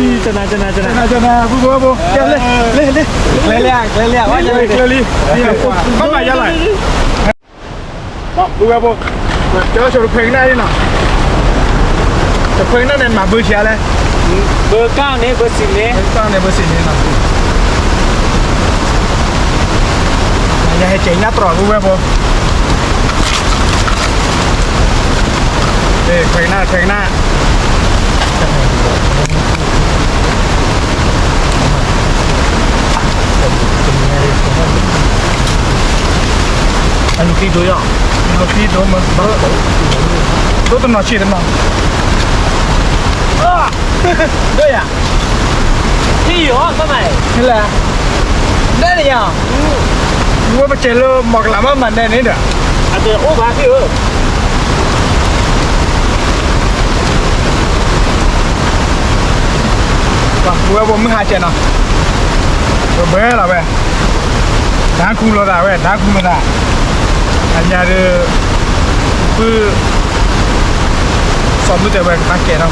ကနၤ ကနၤ ကနၤ ကနၤ ပုၢ်ဖိဝဲၢ်ဖိ လဲၤ လဲၤ လဲၤ လဲၤ လဲၤ လဲၤ ဘၣ်မၤယါလီၤ ပုၢ်ဝဲၢ်ဖိ ကၠီဆိတဖဲကနၣ်လံနီၤ တဖဲကနၣ်န့ၣ် မၤဘၢဆံးလဲၣ် ဘၢကၢ်န့ၣ် ဘၢစံးန့ၣ် ဘၢကၢ်န့ၣ် ဘၢစံးန့ၣ်နီၤ ယဟဲကဲးညၣ်တြီၤ ပုၢ်ဝဲၢ်ဖိ ဖဲကနၣ် ဖဲကနၣ် အလူၤသံဒိယီၤ လူၤသံဒိမၢ ဒိတနီၤဆံးတနီၤ ဒိယၤ ဟံၣ်ယီၤ ဘၣ်မး ဟဲလၢ နဲန့ၣ်ယၤ ဝဲပကဲးလၢမီၢ်ကလးမးမၤနဲန့ၣ်ဒီး အတအိၣ်ဘၣ်ဖံဧၢ ဝဲပမုၢ်ဟါကဲးနီၤ ပဘၢလီၤဝဲ ဒၣ်ခူလိာ်သးဝဲ ဒၣ်ခူလိာ်သး အညါဒီး ပုၢ် စီၤမုၢ်တဲဝဲကဘၣ်ကဲးနီၤ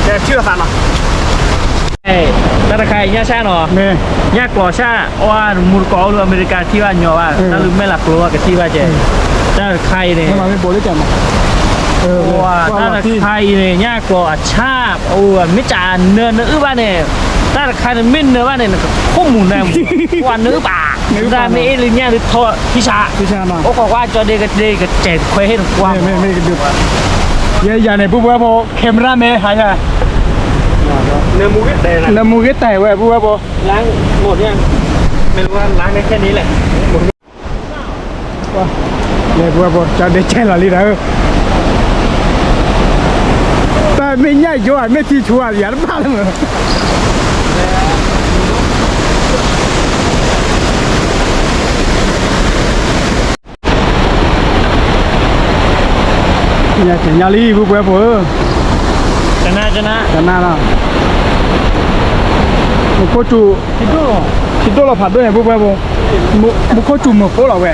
ကဲထံၣ်လိာ်သးနီၤ တၢ်တခါအံၤညၣ်ဆၣ်နီၤ ညၣ်ကျိၤဆၣ် အဝဲမူတကိးအိၣ်လၢအမဲရကၤထံၣ်ဘၣ်ညီဘၣ် တၢ်လၢမဲၢ်လးကျိၤကထံၣ်ဘၣ်ကဲ တၢ်တခါအံၤန့ၣ် တၢ်တခါအံၤန့ၣ် ညၣ်ကျိၤအဆၣ် အိၣ်မ့ၢ်ကနၢနအုၣ်ဘၣ်န့ၣ် တၢ်တခါန့ၣ်မ့ၢ်နၢဘၣ်န့ၣ် နကခိၣ်မူၤနၤမူၤ ပှၤနၢဘၣ် တၢ်မ့ၢ်အ့ၣ်လၢညၣ်လၢထီၣ်ဟံၣ်ဆၣ် အိၣ်ခိးကွၢ်ကၠီဒ့ကဒ့ကစဲးခွဲးဟ့ၣ်နကွၢ် ယဲယၤန့ၣ် ပုၢ်ဝဲၢ်ဖိ camera မ့ၢ်ဟါယၤ နမူဂ့ၤတဲာ်ဝဲ ပုၢ်ဝဲၢ်ဖိ လၢပုၢ်ဝဲၢ်ဖိ ကၠီဒ့ကဲလီၤလံဒီး တၢ်မ့ၢ်ညၣ်ယိၤဧါ မ့ၢ်ထံဆူဧါ ယၤတဘၣ်လၢၤ ညါလံ ပုၢ်ဝဲၢ်ဖိဧၢ, ကနၣ် ကနၣ်လီၤ, မူခိၣ်စူၤ ထံဒိၣ်လီၤဖးဒိၣ်န့ၣ် ပုၢ်ဝဲၢ်ဖိ, မူခိၣ်စူၤမုာ်ဖိလီၤဝဲ,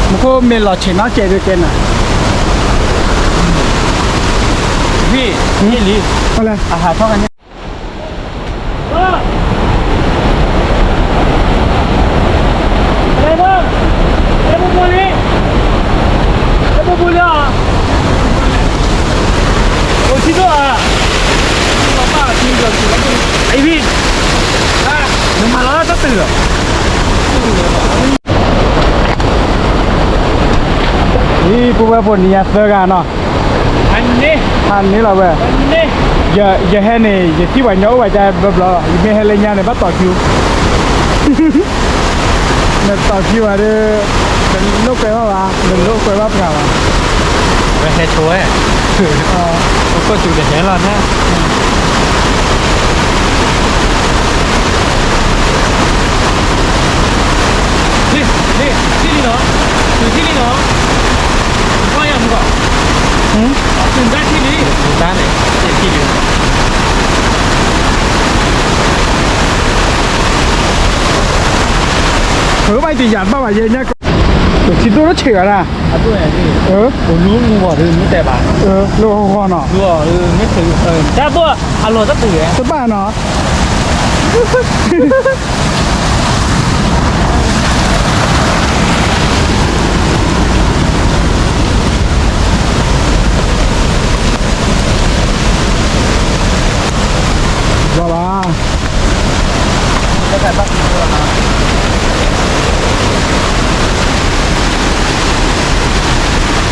မူခိၣ်မ့ၢ်လီၤဆံးနီၣ်ကဲးဒုးကဲနၤ, ဝံၢ် လံ, အဟးထီၣ်ကန့ၣ် အံၤ ပုၢ်ဝဲၢ်ဖိ နံၤညါသၢဂၤနီၤ, ဟးန့ၣ်လီၤဝဲ, ယဟဲန့ၣ် ယထံၣ်ပှၤညီအိၣ်ဝဲဒၣ်ဘျီဘျီလီၤ, ယမ့ၢ်ဟဲလၢညါန့ၣ် ဘၣ်တီၤကၠူ နတီၤကၠူဘၣ်ဒီး နလိာ်ကွဲဘၣ်ဘၣ်, နလိာ်ကွဲဘၣ်ပှၤဘၣ်, ဝဲဟဲဆိဝဲ, ပခိၣ်စူၤတဟဲလီၤနၤ ထံၣ်လံနီၤ, ထံၣ်လံနီၤ, ကွၢ်ယၤမူကီး, တၢ်ထံၣ်လံ, တၢ်န့ၣ်, ထံၣ်လံ, ဘၣ်ယတယၤတဘၣ်ဘၣ်ယဲညါကီး, ပထံဒိၣ်တဆံးဂၤဒၣ်, လၢဂီၤနီၤ, တၢ်ဘိၣ်အလီၢ်တၢ်ပူၤ, တဘၣ်နီၤ ဘၣ်ဘၣ်, အဝဲအသီထံၣ် ပုၢ်ဝဲၢ်ဖိယိၤထံၣ်လံနီၤ, တကျၢၤဘၣ်, တကျၢၤဘၣ်လၢကစၢ်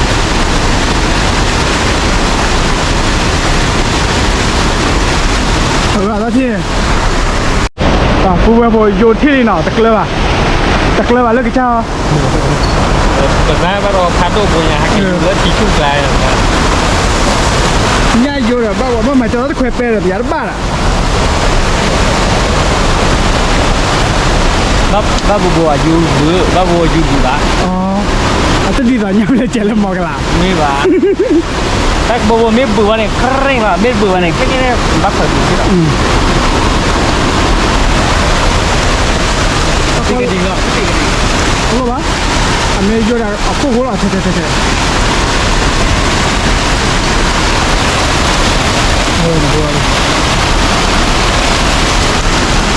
အီၤ, ကဘၣ်ဘၣ်ဒီးဖးဒိၣ်ပူၤညါ ဟဲက့ၤလၢထံဆူၣ်ကျါ, ညၣ်ယိၤဒီး ဘၣ်ဝဲဘၣ်မၤကၠီတခွဲးပဲဒီး ပယၤတဘၣ်လၢ ဘၣ်ဘိဘိအယူၤဘုး, ဘၣ်ဘိယူၤဘုးဘၣ်, အတဒ်သိးညါမ့ၢ်လဲၤကဲလၢမီၤကလး မ့ၢ်ဘၣ်, တၢ်ကဘိဘိမ့ၢ်ဘုးဝဲန့ၣ် ကရ့ၣ်လီၤ, မ့ၢ်ဘုးဝဲန့ၣ် ကဲကဲန့ၣ် ဘၣ်ဖးဘုးက့လီၤ. ကဒံလီၤ, အလိၣ်ဘၣ်, အမ့ၢ်ယိၣ်ဒၣ်အခိၣ်ဃိလီၤ, ထဲထဲထဲထဲ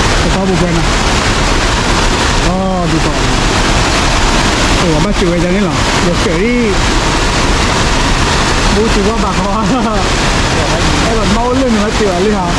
တထီဘိဘွဲနီၤ, အဒ်သိး, အိၣ်ဘၣ်စၢၤဝဲဒၣ်န့ၣ်လီၤ, ယကဲးလံ, ဘူးစံးဝဲဘၣ်ဃီ, အဲၣ်ဒိးမၤအိၣ်လၢန့ၣ်ဝဲစံးဝဲလံဟီ.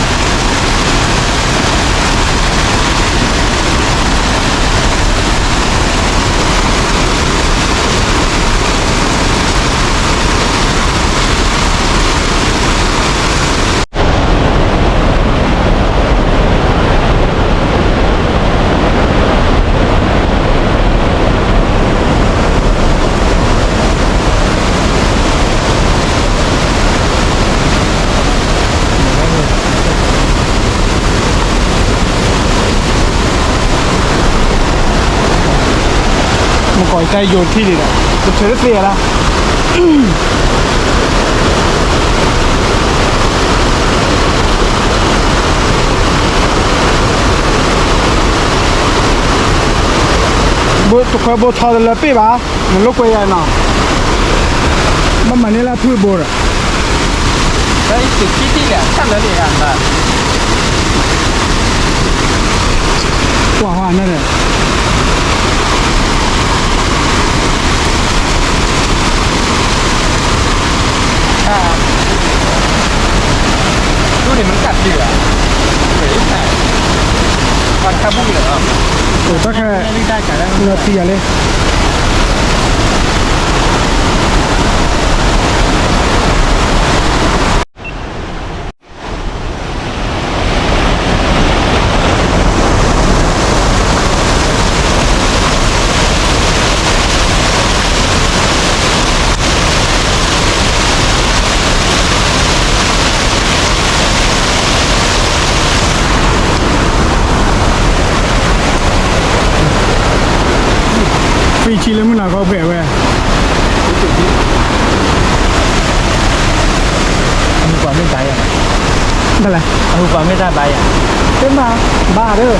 မ့ၢ်ကီးတၢ်ယိာ်ထံၣ်န့ၣ်ဒီး ကဆၢတသ့အဒၣ်, တခွဲဘိထီတလၢပ့ၢ်ဘၣ်, နလိာ်ကွဲယၤနီၤ, ဘၣ်မၤန့ၢ်လၢဖုဘိဒီး တၢ်အံၤသုးကံတံၢ်လဲၣ် ဆၣ်လၢန့ၣ်ဂၤဘၣ်, ကွၢ်ဟါန့ၣ်ဒီး ဒ်န့ၣ်မ့ၢ်တၢ်ပျံၤဘၣ်, ပှၤခါဘူၣ်လီၤ, အိၣ်တၢ်ခဲ, နသံယၤလံ. ဖံဆံလၢမုၢ်နၤခီပှဲၤဝဲ, အဟူပှၤမ့ၢ်တၢ်ယၤ, ဘၣ်လဲၣ်, အဟူပှၤမ့ၢ်တၢ်ဘါယၤ, တမ့ၢ်ဘၣ်ဒီး,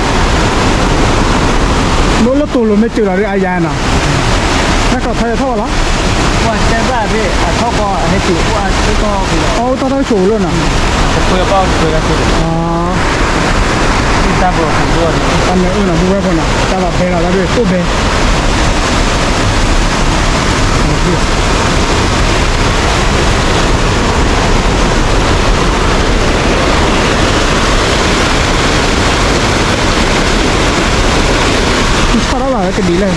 မ့ၢ်လၢတိၤလိၤမ့ၢ်တုၤလီၤဒီးအယၤနီၤ, နကထီၣ်ယထီၣ်ဝဲလီၤ, ပှၤတဲဘၣ်ဖဲအထီၣ်ကီးဟဲတုၤအိၣ်အထီၣ်ကီး, အအိၣ်တၢ်တၢ်ဆိးလိာ်နီၤ, တခွဲဘၣ်တခွဲဘၣ်, တၢ်ဘိးပူၤဒိၣ်န့ၣ် တၢ်မၤအုၣ်နီၤ ဘူဝဲဖိနီၤ တၢ်ဘၣ်ဖဲလီၤလၢဒ်အိၣ်ဘဲ ဆီၣ်ထီၣ်လီၤဝဲကဒံးလဲၣ်,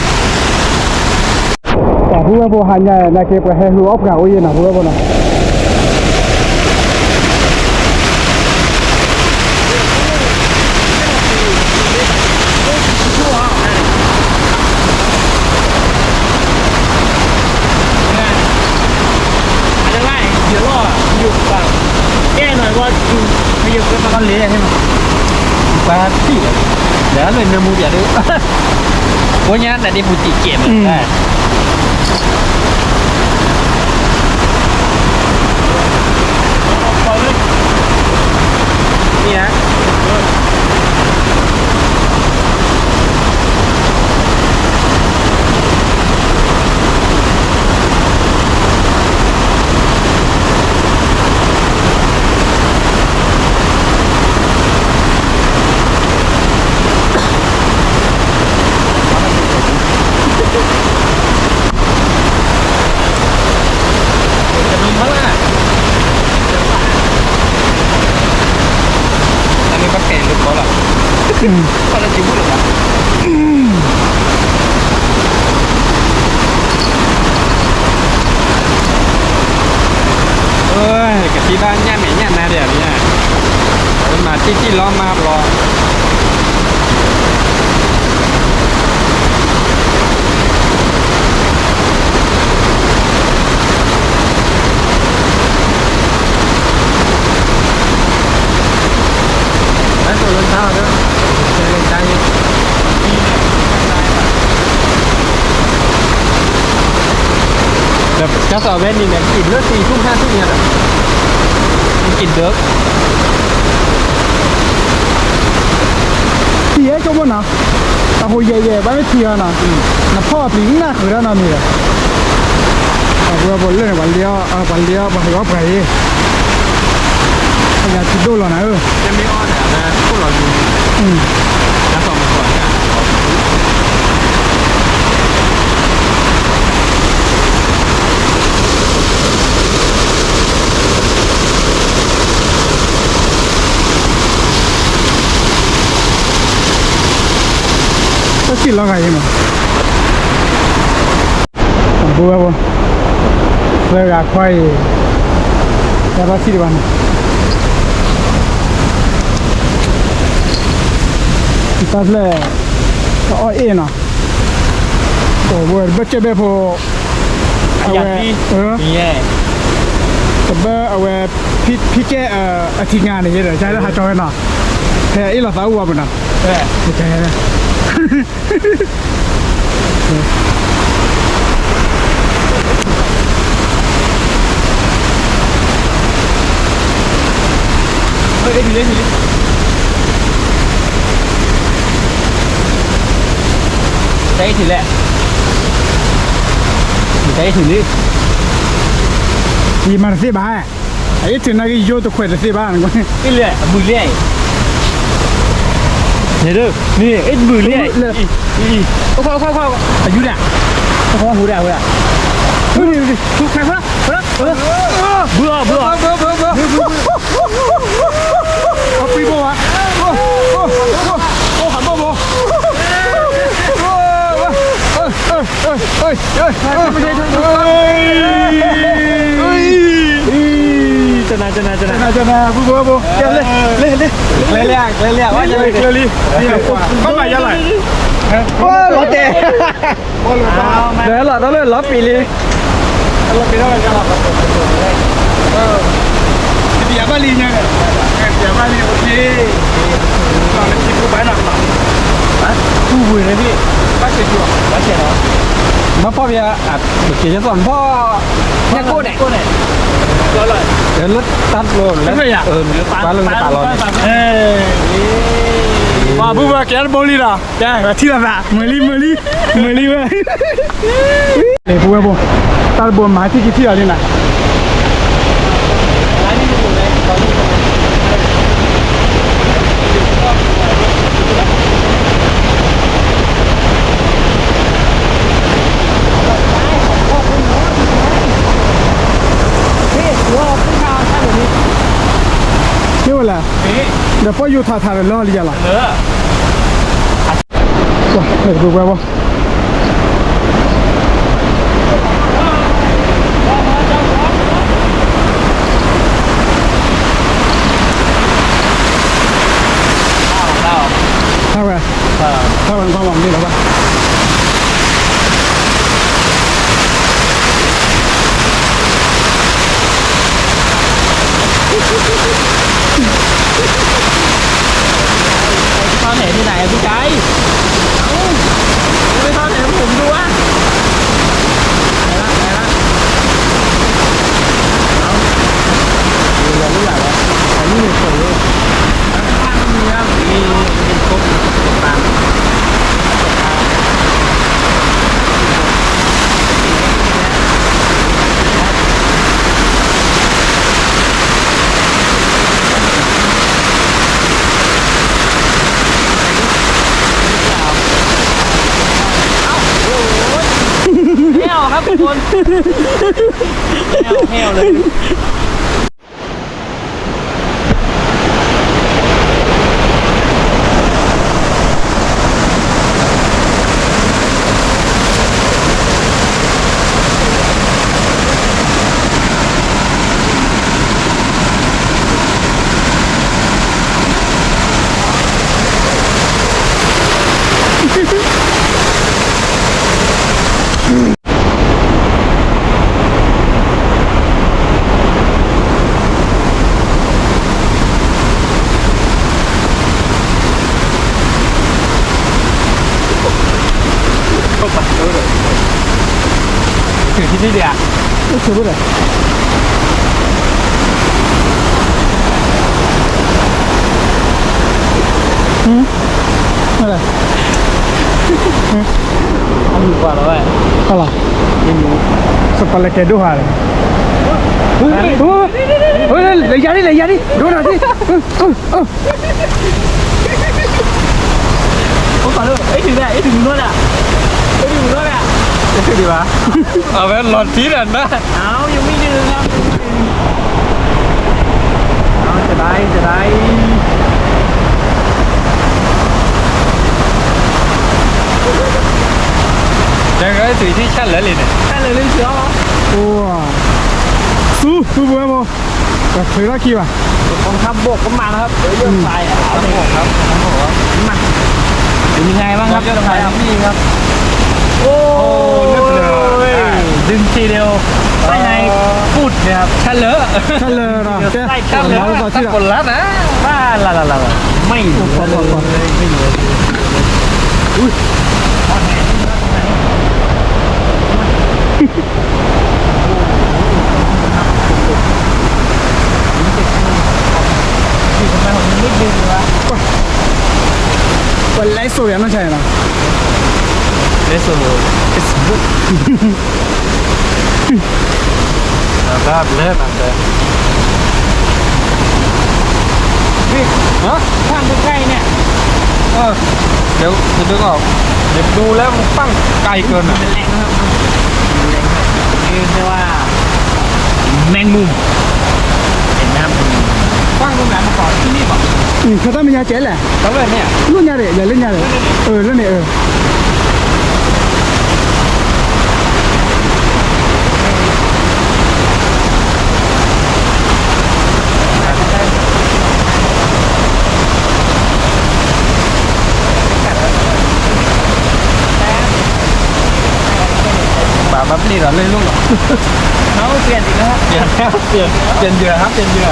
ပှၤဘူဝဲဖိဟါညါနာ်က့ ပှၤဟဲဟုအီၣ်ပှၤအိၣ်ယဲၢ်နီၤ ဘူဝဲဖိနီၤ. ပှၤထံၣ်လၢနမူပၠးဒ် ဖိညါနဒ့ပူၤတံၢ်ကဲးမး, မ့ၢ်ဧါ. Ôi, ကသံၣ်ဘၣ်ညၣ်မဲာ်ညၣ်နါဒံးဧါ, မၤတံၢ်တံၢ်လီၤမါဘျီ. ဘၣ်သိၣ်လၢတၢ်ဒီး တဲလၢတၢ်န့ၣ် အံၤန့ၣ် တၢ်ဘၣ်ဘၣ်. ကစၢ်ဝဲန့ၣ်န့ၣ် က့ၤလၢသံၣ်ဆူၣ်ခါဆူၣ်န့ၣ်ဒီး က့ၤဒၢ ထံၣ်ဟဲကၠိမိၢ်နီၤ, အဟူယဲၢ်ယဲၢ် ဘၣ်မ့ၢ်ထံၣ်အီၤနီၤ, နဖီၣ်အပျံၤနၢ်ဃုာ်တၢ်နီတမံၤဒီး, ပှၤဘိဝဲဖိလၢန့ၣ် ပှၤလ့အီၣ် ပှၤလ့အီၣ် ပှၤဟ့ၣ်အီၣ်ပှၤအံၤ, ပှၤညါထံဒိၣ်လီၤနၤဧၢ, တမ့ၢ်အီၣ်န့ၣ် အဝဲခိၣ်လီၤယူၤ, တၢ်သီၣ်မူခိၣ် တၢ်စံၣ်လီၤဂာ်အံၤမး, အဘိဝဲဖိ, သၢဂၤခွါအံၤ, တၢ်ဘၣ်စံၣ်တဘၣ်န့ၣ်, တၢ်ဖျဲၣ်, တအီၣ်အ့ၣ်နီၤ, အိၣ်ဝဲဘၢၣ်ကၠဲၣ်ဘဲၣ်ဖိ, အဝဲ, တဘၢအဝဲ, ဖံကဲၣ်အထံငါန့ၣ်ယဲဒီး ကလၢဟးကၠီဝဲနီၤ, ဖဲအ့ၣ်လိာ်သးအိၣ်ဝဲမးနီၤ, တၢ်အ့ၣ်ထံၣ်လဲၣ်, တၢ်အ့ၣ်ထံၣ်လံ, ယမၤတသ့ဘၣ်, အအ့ၣ်ထံၣ်နာ်က့ယိတခွဲးတသ့ဘၣ်, အ့ၣ်လဲၣ် အဘုၣ်လဲၣ်, န့ၣ်ဒၣ်, န့ၣ်အ့ၣ်တဘုၣ်လဲၣ်, အယူဒၣ်, ဟူဒၣ်, ဟူဒၣ်, ဘုၣ်အီၤ ဘုၣ်အီၤ, အပံၤဘိဧါ, ဟးဘိၣ်ဘိ, တနၤ တနၤ တနၤ တနၤ ဘုၣ်ဘိဘိ, လဲၤ လဲၤ လဲၤ လဲၤ လဲၤ လဲၤ ဘၣ်မၤယါလီၤ, လီၤတဲာ်, လဲၤလီၤတၢ်လၢလီၤပံာ်လံ, လီၤပံာ်လီၤ, ပယၤဘၣ်လံညါ, ပယၤဘၣ်လံ အိၣ်ခ့, ပူၤဝဲန့ၣ်, ဘၣ်ဆဲးလီၤ, ဘၣ်ဆဲးလီၤ, ဘၣ်ဖီၣ်ပယၤ, က့ၤယသီၣ်ဖီၣ်, ညၣ်ကိၣ်န့ၣ်, လၢတၢ်လိၤလၢ, ပှၤလၢတၢ်လီၤန့ၣ်, ပှၤဘုၣ်ဘၣ်ကဲတဘိလံဒီး, ပှၤထံၣ်လိာ်သး မုာ်လံ မုာ်လံ မုာ်လံဝဲ, ပဝဲဖိ, တၢ်တဘိမၤထံၣ်က့ၤထံၣ်လီၤလံနၤ ကဲဝဲလဲၣ်, ဒီးပီၢ်ယိၤထးထးဒီးလီၤလံယၤလီၤ, ပဝဲဖိ ထါဝဲ, ထါဝဲ နကွၢ်မၤမ့ၢ်လီၤဘၣ်. ไปซ่อนแหนที่ไหนอะพี่ไก่ เอ้า ไปซ่อนแหนให้ผมดูอะ ไปละ ไปละ เอ้า เดี๋ยวเหลือลูกหลานแล้ว แต่นี่หนึ่งคนเลย ข้างๆ มีครับ มี มีครบ ตกปลา ตกปลา แห้วครับทุกคน แห้ว แห้วเลย ถึงที่นี่เดียว အိၣ်ဆိးဘၣ်ဒီး, ဟမ်, ဟဲ, အမုၢ်ပှၢ်လီၤဝဲ, ဟလီၤ, စပာ်လၢကဲဒိၣ်ဟါလီၤ, လဲၤယၤဒံး လဲၤယၤဒံး ဒိၣ်နၤဒံး, အိၣ် အိၣ် အိၣ် အိၣ် အိၣ် အိၣ် အိၣ် အိၣ် အိၣ် အဝဲလီၤထံးဒီးနၤ, တဒၣ်အံၤ တဒၣ်အံၤ, တဂၤအံၤ သုးထံၣ်ဆၣ်လၢာ်လံန့ၣ်, အိၣ်, သူသူပဝဲမး, ပချုးထီၣ်ခံဘၣ်, กองทัพบกก็มาแล้วครับ เดี๋ยวเลือกฝ่ายอ่ะ ครับผมครับ ครับผมครับ มา เป็นยังไงบ้างครับ เลือกฝ่ายครับ โอ้ย ดึงทีเดียว ไส้ใน เอ่อ พูดเลยครับ ชะเลอะ ชะเลอะเนาะ ไส้ชะเลอะ กดลัดนะ ว่าละละละละ ไม่เหลือเลย ไม่เหลือเลย อุ้ย ပလဲစိာ်ယၤနီၢ်ဆါနီၤ, လဲစိာ် Facebook ဘၣ်ဘျဲၣ်နၤတဲ, ဟါ ဖၣ်ကကြိုက်န့ၣ်, เดี๋ยวเดี๋ยวก็ เดี๋ยวดูแล้วมันตั้งไกลเกินอ่ะ มันแรงนะครับ มันแรงครับ นี่เรียกว่า แมงมุม เห็นไหมครับ แมงมุม ตั้งตรงไหนมาก่อนที่นี่บอก อืม เขาตั้งเป็นยาเจ๊แหละ แล้วเลยเนี่ย เรื่องยาเด็กอย่าเล่นยาเด็ก เออ เรื่องนี้ เออ ปาบับลี่เหรอ เล่นลูกเหรอ เอาเปลี่ยนอีกแล้วครับ เปลี่ยนครับ เปลี่ยน เปลี่ยนเหยื่อครับ เปลี่ยนเหยื่อ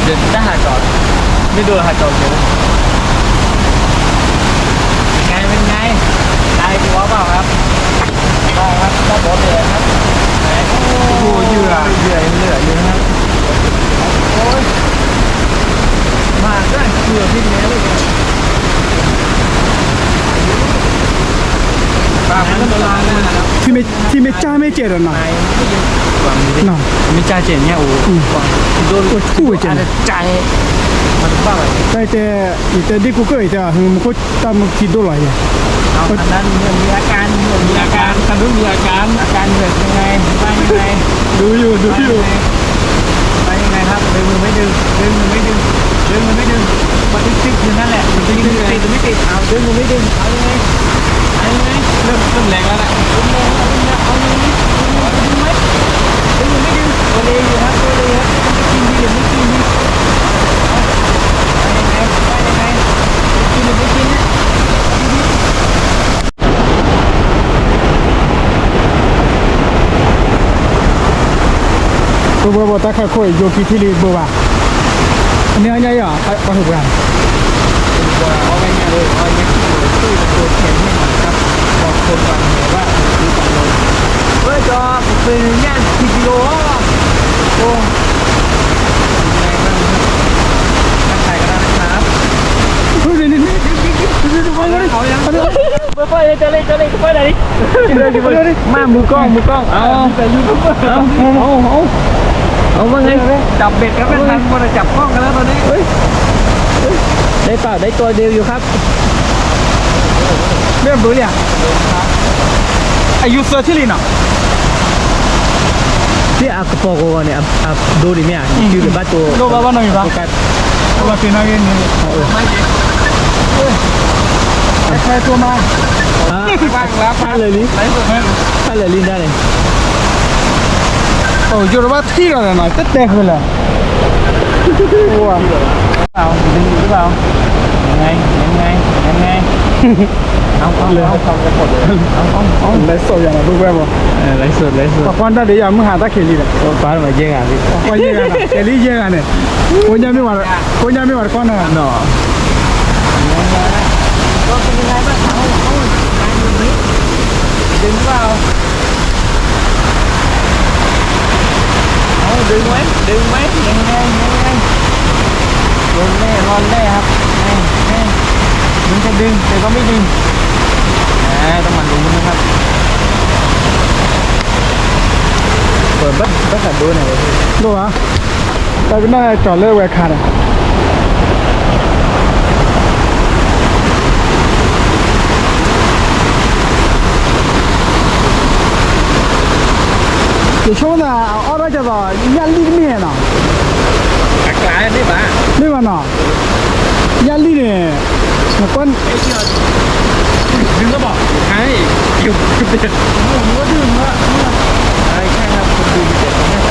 เดี๋ยวถ้าหาจอด ไม่ดูหาจอดเดี๋ยว เป็นไง เป็นไง ตายกลัวเปล่าครับ ได้ครับ ได้หมดเลยครับ ไหน โอ้โห เหยื่อ เหยื่อยังเหลืออยู่นะครับ โอ้ย มาได้เกือบที่แล้วเลย ปลามันก็โบราณนะ ထံမ့ၢ် ထံမ့ၢ်ကၢ်မ့ၢ်ကဲဒီးနီၤ, မ့ၢ်ကၢ်ကဲညါအိၣ် အိၣ်ထူၣ်ဝဲကဲန့ၣ်, တၢ်တဲ ယတဲဒ်ကူကၢၢ် ယတဲ မူခိၣ်တၢ်မူခံဒိၣ်လီၤယဲ, เอา อันนั้นเหมือนมีอาการ เหมือนมีอาการ คันดูมีอาการ อาการเหมือนยังไง ว่ายังไง ดูอยู่ ดูอยู่ ว่ายังไง ว่ายังไงครับ ดึงหรือไม่ดึง ดึงหรือไม่ดึง ดึงหรือไม่ดึง มันติดๆอยู่นั่นแหละ มันติดๆ ติดหรือไม่ติด เอา ดึงหรือไม่ดึง เอายังไง เอายังไง เริ่ม เริ่มแรงแล้วนะ เริ่มแรงแล้ว เริ่มแรง เอายังไง ดึงไหม ดึงหรือไม่ดึง ตัวเลยอยู่ครับ ตัวเลยครับ จะกินดีหรือไม่กินดี เอายังไง ว่ายังไง จะกินหรือไม่กินเนี่ย ဘိဘိဘိ တၢ်ခါခိၣ်အံၤ ယိၤကံထံလံဘိဘၣ်, အန့ၣ်အညါအံၤ ပှၤဟုၣ်ပှၤ เฮ้ย จอ ผมเคยย่างสิบกิโลอ่ะ โอ้ เป็นไงบ้างครับ ทักทายกันได้นะครับ เฮ้ย นี่ นี่ นี่ นี่ นี่ นี่ นี่ นี่ นี่ เปิดไฟเลย จอดเลย จอดเลย เปิดไฟหน่อยดิ มา มือกล้อง มือกล้อง เอา เอา เอา เอา เอา ว่าไง จับเบ็ดกันไม่ทัน มัวแต่จับกล้องกันแล้วตอนนี้ เฮ้ย เฮ้ย ได้เปล่า ได้ตัวเดียวอยู่ครับ မ့ၢ်ဘျုးလံဧါ, အယူၤသၢထံၣ်လံနီၤ, သ့ၣ်အကပီၤကဝီၤန့ၣ် အဒိဒ်မ့ၢ်ဧါ, ဒိဘၣ်ဘၣ်နီၢ်ဂံၢ်ဘၣ်, လီၤတ့ၢ်နီၢ်ဂံၢ်န့ၣ်, အဝဲသ့ၣ်မ့ၢ်, အဝဲသ့ၣ်မ့ၢ်, ဖးလၢာ်လံ, ဖးလၢာ်လံဒၣ်န့ၣ်, အိၣ်ယိၤတဘၣ်ထံၣ်လီၤနီၤ တတဲဃုာ်လၢာ် เอา ดึงอยู่หรือเปล่า ยังไง ยังไง ยังไง เอา เอา เอา เอา เอา เอา ไลฟ์สดอย่างไร เพื่อนๆ บอก เออ ไลฟ์สด ไลฟ์สด ปะควันได้เดี๋ยวอย่ามึงหาตาเขลีแหละ โอ้ ปามาเยอะอ่ะพี่ ปะควันเยอะอ่ะ เขลีเยอะอ่ะเนี่ย คนยังไม่หวาน คนยังไม่หวานก้อนนะ เนาะ ก็เป็นยังไงบ้าง เอา เอา การอยู่นี้ မ့ၢ်ဘၣ်အီၤ, ดึงไว้ ดึงไว้ ยังไง ยังไง ลอยแร่ ลอยแร่ครับ นี่ นี่ มันจะดึง แต่ก็ไม่ดึง อ่า ต้องมาลุ้นนะครับ เปิดบัตร บัตรขาดดูหน่อย ဒိၣ်ဧါ, တၢ်ကနၣ်ကၠီၤလၢဝဲခါဒီး ယဆိကမိၣ်သး အအီၣ်ဒၣ်ကၠီၤသိး ညၣ်လံၣ်တမ့ၢ်နီၤ, အကျါန့ၣ်ဘၣ်, မ့ၢ်ဘၣ်နီၤ, ညၣ်လံၣ်န့ၣ် နကွၢ် ดึงแล้วบอก ใช่ ดึงแล้ว ดึงแล้ว ดึงแล้ว ใช่ ใช่ครับ ดึงเสร็จแล้วเนี่ย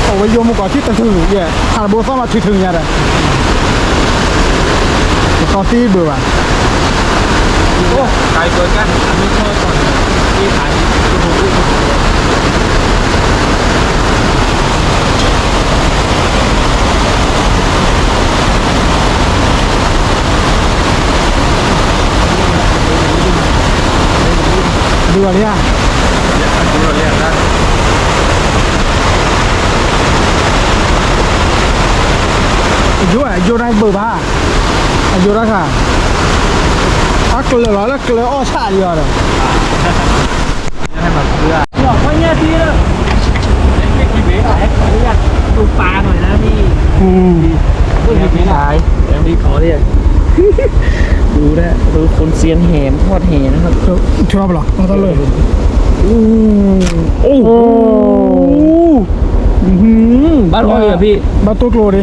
အဝဲယိၤမူကီၢ်ထံတထုးယဲၢ် ဟးတဘိသီၣ်မးထုးထုးညါဒီး တသီသံဘၣ်ဘၣ်, အိၣ် ไกลเกินกัน อันนี้ก็ตอนนี้ที่ถ่ายที่ผมพูด ဒုးလီၤလံဧါ, ဒုးလီၤလံဧါ, ယိၤ ယိၤတၢ်ဘၣ်ဘၣ်, အယိၤတၢ်ခါ, အကျၢၤလီၤလၢကျၢၤအီၣ်ဆၣ်လံအီၤဒီး ดูปลาหน่อยนะพี่ อืม ไม่มีขาย ยังมีของเนี่ย ดูนะ ดูคนเซียนแหมทอดแหนะครับ ชอบเหรอ มาต้นเลย อืม โอ้โห อื้อหือ บ้านอ้อยเหรอพี่ บ้านตัวโกลดิ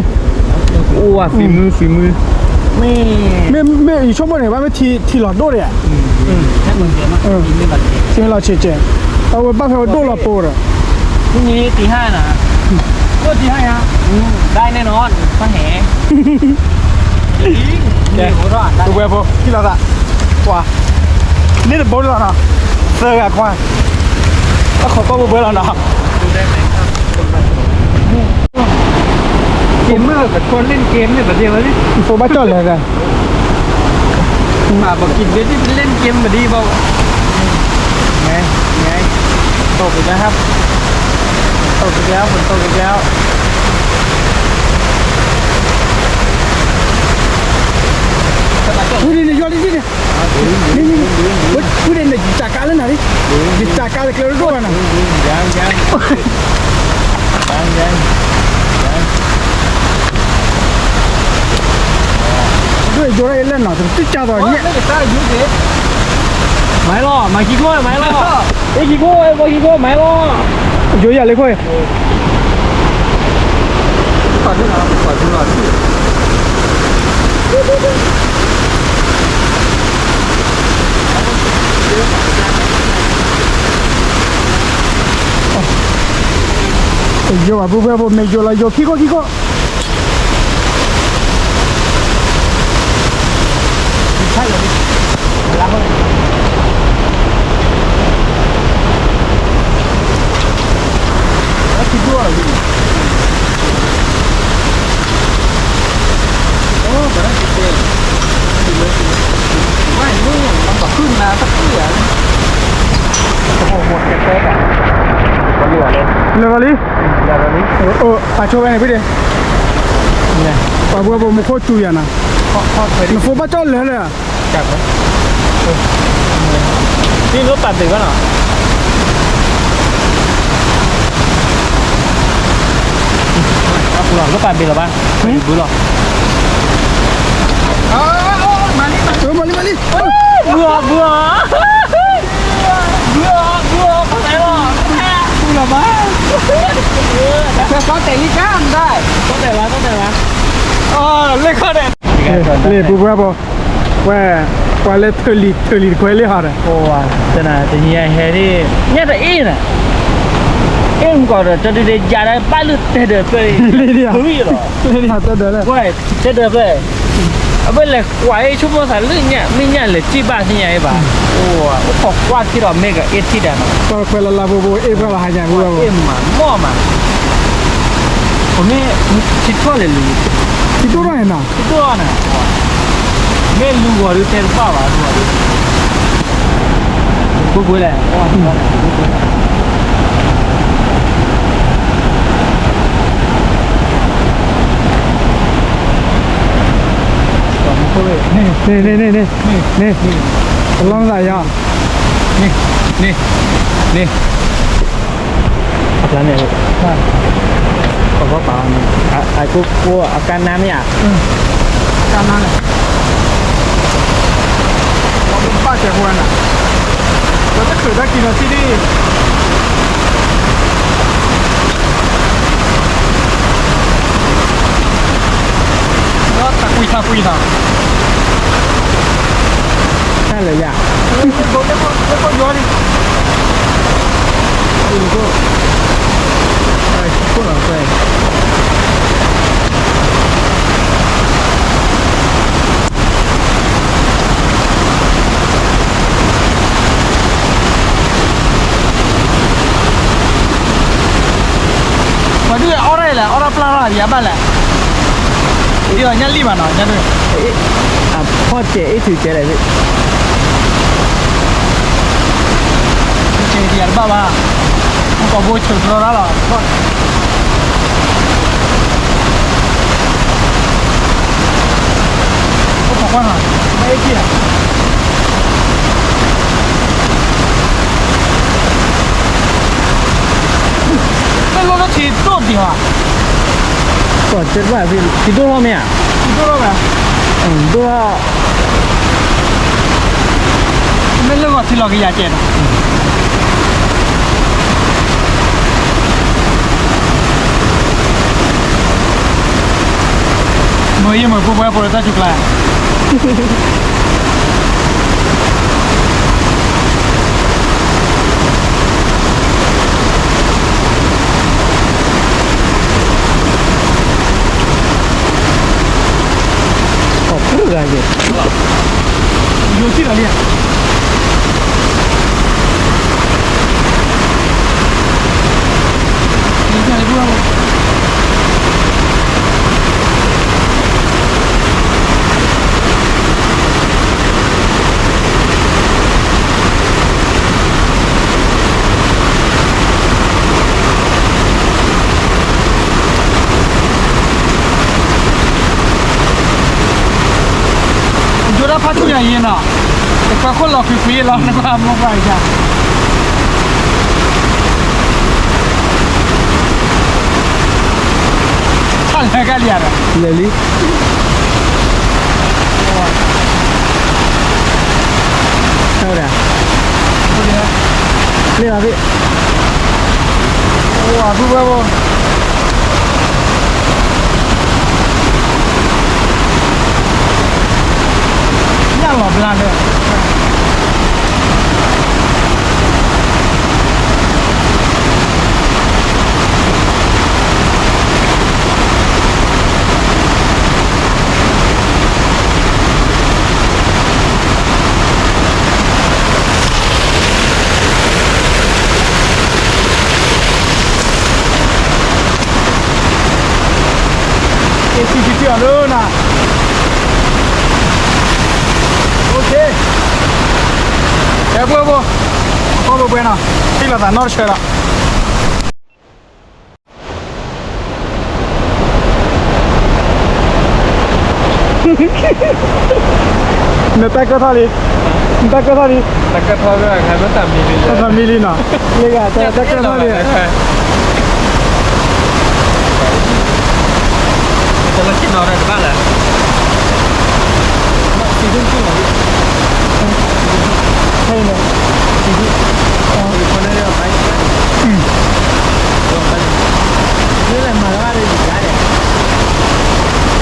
โอ้ว่ะ ฝีมือ ฝีมือ မ့ၢ် မ့ၢ် မ့ၢ် ယဆိကမိၣ်န့ၣ် ဘၣ်မ့ၢ်ထံ ထံလီၤဒိၣ်ဒံးဧါ, ထံလီၤဆံးဆံး, အဝဲဘၣ်ဖဲအဒိၣ်လီၤပိဒီး พรุ่งนี้ตีห้านะ ก็ตีห้านะ อืม ได้แน่นอน ข้อแห จริง โอ้โห รอด ပဝဲဖိ ခံလီၤသး ကွၢ် န့ၣ်တဘိလီၤနီၤ သၢဂၤခွါ အခီၣ်ကီၢ်ပဝဲလီၤနီၤ เกมเมอร์กับคนเล่นเกมเนี่ยแบบเดียวกันเลย โฟบ้าจอดเลยนะ มาบอกกินเบียร์ที่เล่นเกมแบบนี้บอก ไง ไง ตกอีกแล้วครับ ตกอีกแล้ว ฝนตกอีกแล้ว ဦးလေးန့ၣ် ယွၤလေးန့ၣ် န့ၣ် န့ၣ် န့ၣ် ဝဲ ဝဲန့ၣ် ယစၢ်ကါလၢနၤလံ ယစၢ်ကါလၢကျဲဒိၣ်ဘၣ်နၤ ယါ ယါ ယါ ယါ ဒိၣ်ယိၤရၣ်ယလဲၣ်နီၤ တကတံၢ်ကၢ်သိးညါ မၤလီၤ မၤခံခိၣ် မၤလီၤ အ့ၣ်ခံခိၣ် မၤခံခိၣ် မၤလီၤ ယိၤယၤလၢခိၣ် ယိၤဘၣ်ပူၤဖဲဖိမ့ၢ်ယိၤလီၤယိၤခံခိၣ်ခံခိၣ် လၢာ်လီၤလံ လၢာ်လီၤလံ အဆိဝဲန့ၣ်ဖုဒဲး ပှၤဘှီဘိမူခိၣ်စူၤယၤနၤ နဖိဘၣ်ကၠီၣ်လၢာ်လၢာ် မ့ၢ်လၢပာ်ဘ့ၣ်ဘၣ်နီၤ လၢပာ်ဘ့ၣ်လီၤဘၣ် ဘုလီၤ မၤလံ မၤလံ ဘုအီၤ ဘုအီၤ ဘုအီၤ ဘုအီၤ ဘုအီၤ ဘုလီၤဘၣ် သီၣ်တဲာ်လံကါ သီၣ်တဲာ်လီၤ သီၣ်တဲာ်လီၤ လၢခီၣ်တဲာ် လ့ၣ်ပူၤပှၤဘိ ဝဲ ပှၤလၢထၢၣ်လံၤ ထၢၣ်လံၤတခွဲလ့ၣ်ဟီဒီး တနၤတနံၤဟဲဒ် ညၣ်တအ့ၣ်နၤ အ့ၣ်မူကီၢ်ဒီး တဒုဒဲးယၤဒၣ်ဘၣ်လုၢ်တဲဒၢးဖျၢၣ်အံၤ လ့ၣ်ဒ် လ့ၣ်ဒ်တဲဒၢးလၢ ဝဲ တဲဒၢးဖျၢၣ် အဝဲလဲၤကွၢ်အ့ၣ်ဆိကမိၣ်သးလၢညၣ် မ့ၢ်ညၣ်လဲၤစံၣ်ဘၣ်သ့ၣ်ညါအံၤဘၣ် အိၣ် အိၣ်ခိးကွၢ်ထံဒီးမ့ၢ်ကအ့ၣ်ထံၣ်တၢ်နီၤ ပှၤခွဲလၢလၢပူၤပူၤ အ့ၣ်ပှၤလီၤဟါညါ ပှၤအ့ၣ်မးမီၢ်မး ပမ့ၢ်ထံထီၣ်လဲၤလံ ထံဒိၣ်ထီၣ်န့ၣ်နီၤ, ထံဒိၣ်ထီၣ်န့ၣ်, မ့ၢ်လူၤဂီၤဒုးတဲတဘၣ်ဘၣ်, လူၤဂီၤဒုး, ပူၤကွံာ်လဲၣ်, န့ၣ်, န့ၣ်, န့ၣ်, န့ၣ်, တလီၤမသးယၤ, န့ၣ်, န့ၣ်, န့ၣ်, အဖျါန့ၣ်, ပကပာ်အီၤန့ၣ်, အကိၣ်ကိၣ် အကါနါမ့ၢ်ဧါ, ကါနါန့ၣ်, ပဘၣ်ကဲဃိနၤ, ပတချုးတၢ်ကံၤလီၤထံဒံၣ် ဒီးထးကွံထးကွံထး, တၢ်လဲၤယၤ, လၢကီၢ်ယီၤန့ၣ်, လၢကီၢ်, လၢကီၢ်လီၤကွဲ, ပှၤဒုးအီၣ်တၢ်လဲၣ်, အီၣ်တၢ်ပျၢ်ထီၣ်ဒံးအဘၣ်လဲၣ်, ဒ်အီၤညၣ်လံၣ်ဘၣ်နီၤ, ညၣ်ဒုး, အဖီၣ်စဲးအ့ၣ်ထုးကဲလဲၣ်, စဲးဒံးအတဘၣ်ဘၣ်, မ့ၢ်ကိးဘိဆိးတြီရၣ်လီၤ, အိၣ်ခိးကွၢ်နီၤ, ဘၣ်အ့ၣ်ထံၣ်ဧါ, မ့ၢ်လီၤလၢထံဒိၣ်ဒံးဧါ, ကီၢ်ကဲတဘၣ်, ထံဒိၣ်ထီၣ်မ့ၢ်ဧါ, ထံဒိၣ်ထီၣ်မ့ၢ်, ဒိၣ်ထီၣ်, မ့ၢ်လၢဂီၤထံလီၤကယၤကဲးနီၤ. မ့ၢ်ယမ့ၢ်ပှၤပှဲၤပှဲၤတၢ်စူၤကျါ, ယိၤထံၣ်လီၤလံ, ယိၤဒၣ်ဖးဆူၣ်ယၤယံၤနီၤ, တကွဲခိၣ်လီၤကွံာ်ကွံာ်လီၤ နကွၢ်မိၢ်ပှၢ်ယၤ, ဆၣ်လၢကလံၤဧါဒီး လဲၤလံ, တၢ်ဝဲဒၣ်, လ့ၣ်ဘၣ်သ့ၣ်, အိၣ်အဖုဝဲဖိ ညၣ်လီၤဘျါဒီး က့ၤထံထံထံအီၤလၢနၤ, အိၣ်ခ့, ကဲဖိဖိ, ကီၢ်ဖိပှဲၤနီၤ, ထံၣ်လိာ်သးနီတဆၢဒီး နတၢ်ကၢၢ်ထီၣ်လံ, နတၢ်ကၢၢ်ထီၣ်လံ, တၢ်ကၢၢ်ထီၣ်လံ, တၢ်သးမံလံနီၤ, လၢဂၤတၢ်ကၢၢ်ထီၣ်လံ, တၢ်လၢ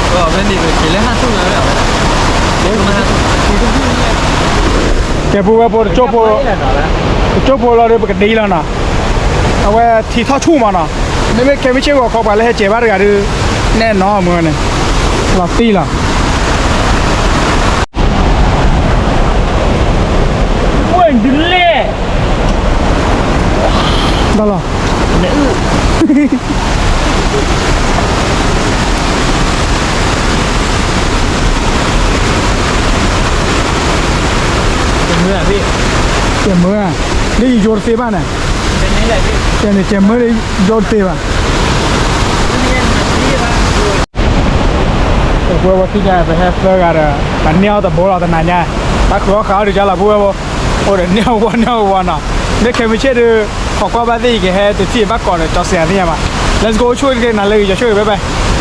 ခံနီၤတဘၣ်လၢ ကဲပူဝဲဖိတကၠိဖိ, တကၠိဖိလီၤဒီး ပကဒံလီၤနီၤ, အဝဲထံထီၣ်ဆူၣ်မးနီၤ, မ့မ့ၢ်ကဲမုၢ်ဆ့ၣ်ဂီၤခီ ပှၤလၢဟဲကဲးဘၣ်တဂၤဒီး နဲၣ်နီၤမ့ၢ်န့ၣ်, လီၤတံၢ်လီၤ ဝဲဒုးလဲၣ်, ဘၣ်လီၤ, နအုၣ်, နအုၣ်, ကဲမၢ, ဒ်ယယိတသ့ဘၣ်န့ၣ်, ကဲန့ၣ် ကဲမၢဒ်ယိတသ့ဘၣ်. ပဝဲဖိသ့ၣ်ညါ ပဟဲသၢဂၤဒီး ပန့ၢ်အီၣ်တဘိလီၤတနၤညါ, တၢ်ဃုအီၣ်ဃုအီဒုးကလီၤပဝဲဖိ, အိၣ်ဒီးန့ၢ်အီၣ်ဝီန့ၢ်အီၣ်ဝီနီၤ, မ့ၢ်ခဲမုၢ်ဆ့ၣ်ဒုး, ခိးကွၢ်ဘၣ်သ့ၣ် ယကဟဲတထံၣ်ဘၣ်ကိးဒီးကၠီစဲးအသ့ၣ်ညါဘၣ်. Let's go, ဆိၣ်ဂ့ၤတက့ၢ် နၤလၢဂ့ၤ ယဆိၣ်ဂ့ၤ bye bye.